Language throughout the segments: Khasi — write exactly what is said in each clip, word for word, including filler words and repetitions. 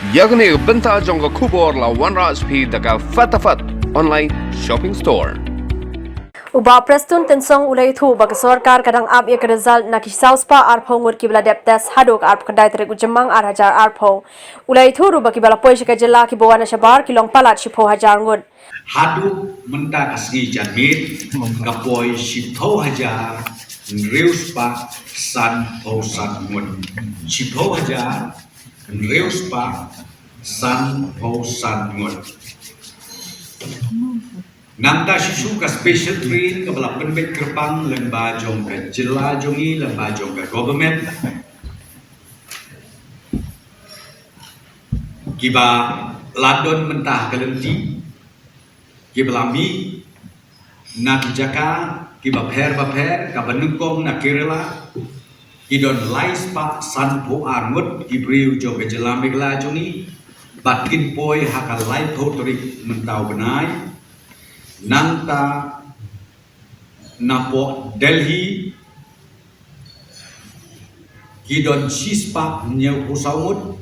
Ïa kane ka bynta jong ka khubor la wanrah sha phi da ka Fatafat Online Shopping Store. U Bah Prestone Tynsong u la ïathuh ba ka sorkar ka dang ap ïa ka result na ki saw spah arphew ngut kiba la dep test haduh ka arphew khyndai tarik u Jymmang ar hajar arphew. U la ïathuh ruh ba kiba la poi sha ka jylla kiba wan na shabar ki long palat shiphew hajar ngut. Haduh mynta ka sngi janmiet ka poi shiphew hajar hynriew spah sanphew san ngut. Shiphew hajar hynriew spah sanphew san ngut. Nangta shisha ka special train kaba la pynbeit kyrpang lyngba jong ka jylla jong ngi, lyngba jong ka government, kiba la don mynta ha ka lynti, kiba la mih na ki jaka kiba pher ba pher, kaba nyngkong na Kerala, ki don lai spah sanphew ar ngut ki briew jong ka jylla Meghalaya jong ngi, bad kin poi ha ka laiphew tarik mynta u bnai. Nangta napoh Delhi, ki don shispah hynñiewphew saw ngut,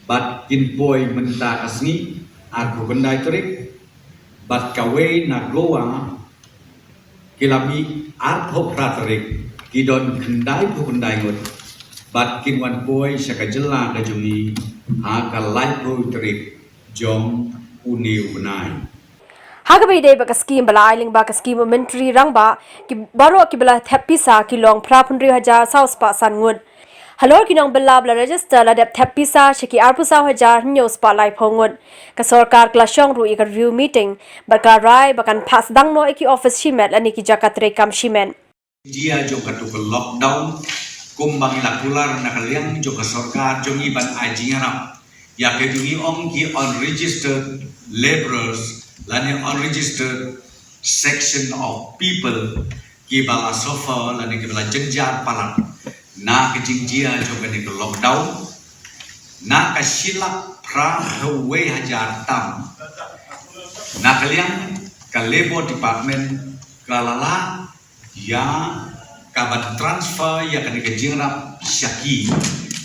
bad kin poi mynta ka sngi arphew khyndai tarik, bad kawei na Goa, ki la mih arphew phra tarik, ki don khyndaiphew khyndai ngut, bad kin wan poi sha ka jylla ka jong ngi ha ka laiphew tarik jong une u bnai. Ha kaba ïadei bad ka skim ba la ai lyngba ka skim u Myntri Rangbah, ki baroh kiba la thep pisa ki long phra phew hynriew hajar saw spah san ngut. Halor ki nongbylla ba la register la dep thep pisa sha ki arphew saw hajar hynñiew spah laiphew ngut. Ka sorkar ka la shong ruh ïa ka review meeting bad ka la rai ba kan phah sdang noh ïa ki office shimet lane ki jaka treikam shimet. Jia jong katu ka lockdown, kumba ngi la kular na ka liang jong ka sorkar jong ngi ban ai jingïarap ïa kito ngi ong ki unregistered labourers lane unregistered section of people kiba la suffer lane kiba la jynjar palat na ka jingjia jong kane ka lockdown, na ka shi lak phra phew wei hajar tam. Na ka liang ka Labour Department ka la lah ïa kaban transfer ïa kane ka jingïarap sha ki,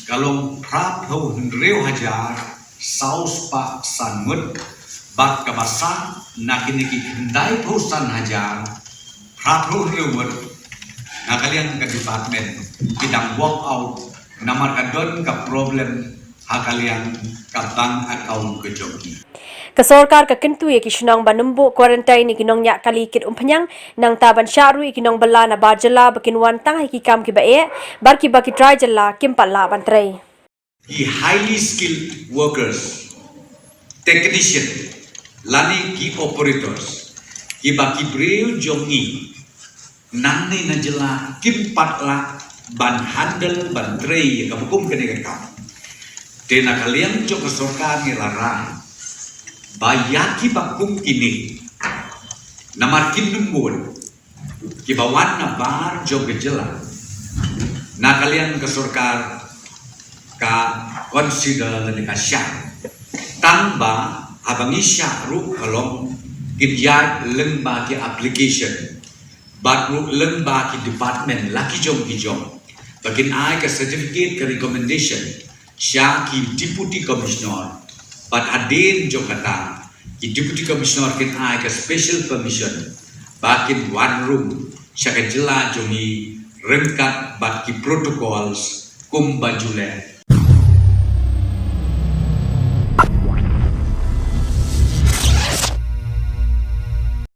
ka long phra phew hynriew hajar saw spah san ngut, bad kaba sah na kine ki khyndaiphew san hajar phra phew hynriew ngut, na ka liang ka department ki dang walk out namar ka don ka problem ha ka liang ka bank account ka jong ki. Ka sorkar ka kyntu ïa ki shnong ban ym buh quarantine ïa ki nongñiah kali kit umphniang, nangta ban shah ruh ïa ki nongbylla na bar jylla ba kin wan tang ha ki kam kiba eh, bad kiba ki trai jylla kim pat lah ban trei. Ki highly skilled workers, technician, lane ki operators, kiba ki briew jong ngi nangne na jylla kim pat lah ban handle ban trei ïa kaba kum kane ka kam. Te na ka liang jong ka sorkar ngi la rai ba ïa kiba kum kine, namar kin ym bun kiba wan na bar jong ka jylla, na ka liang ka sorkar ka consider lane ka shah. Tang ba haba ngi shah ruh ka long kin ïaid lyngba ki application bad ruh lyngba ki department la ki jong ki jong, ba kin ai ka certificate ka recommendation sha ki deputy commissioner, bad hadien jong kata ki deputy commissioner kin ai ka special permission ba kin wan rung sha ka jylla jong ngi ryngkat bad ki protocols kumba ju leh